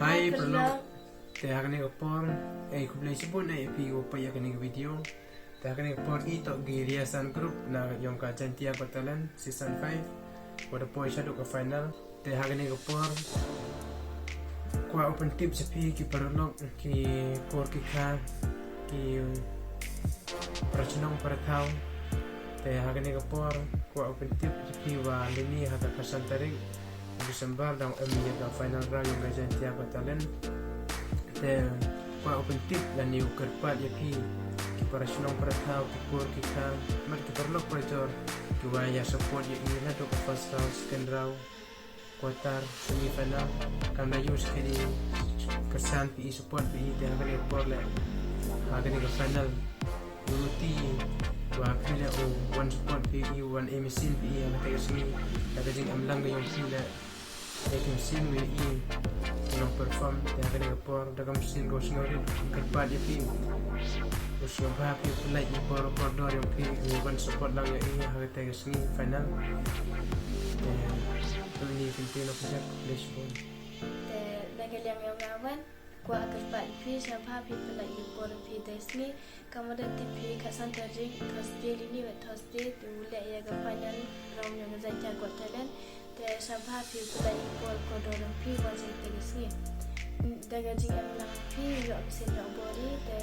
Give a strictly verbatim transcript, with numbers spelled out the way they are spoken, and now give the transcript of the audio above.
Hi paralok. Te ha kane ka por, eh, khublei shibun eh ïa phi kiwa peit ïa kane ka video. Te ha kane ka por i toh ki Riasan Group na yong ka Jaintia Got Talent season five. Wa da poi shaduh ka final. Te ha kane ka por, kwah u pyntip sha phi ki paralok, ki kur ki kha, ki para shnong para thaw. Te ha kane ka por, kwah u pyntip sha phi wa lini ha ka khatsan tarik December dang em ïa ka final round yong ka Jaintia Got Talent. Te kwah u pyntip lane u kyrpad ïa phi ki para shnong para thaw, ki kur ki kha, bad ki paralok parajor kiwa ïa support ïa i naduh ka first round, second round, quarter, semi final. Kam da ïoh sha kane, kyrsan phi i, support phi i, te ha kane ka por leh, ha kane ka final, u luti wa phi leh u wan support phi i, u wan ai machine phi i ha kata ka sngi. Da ka jingemlang ka yong phi leh, da ka machine wa i u nang perform. Te ha kane ka por, da ka machine ka sngewrit, kyrpad ïa phi, u sngewbha phi pynlait ïa i por kordor yong phi, u wan support lang ïa i ha kata ka sngi final. Te to ni kynti na pujak, khublei shibun. Te na ka liang yong nga wan, kwah kyrpad ïa phi, sngewbha phi pynlait ïa i por phi te sngi. Kam da tip phi, khatsan tarik Thursday, lini wa Thursday, te u leh ïa ka final round yong ka Jaintia Got Talent. Te sngewbha phi pynlait ïa i por kordor yong phi wan sha kata ka sngi. Da ka jingemlang phi ïoh machine ïoh bor i, te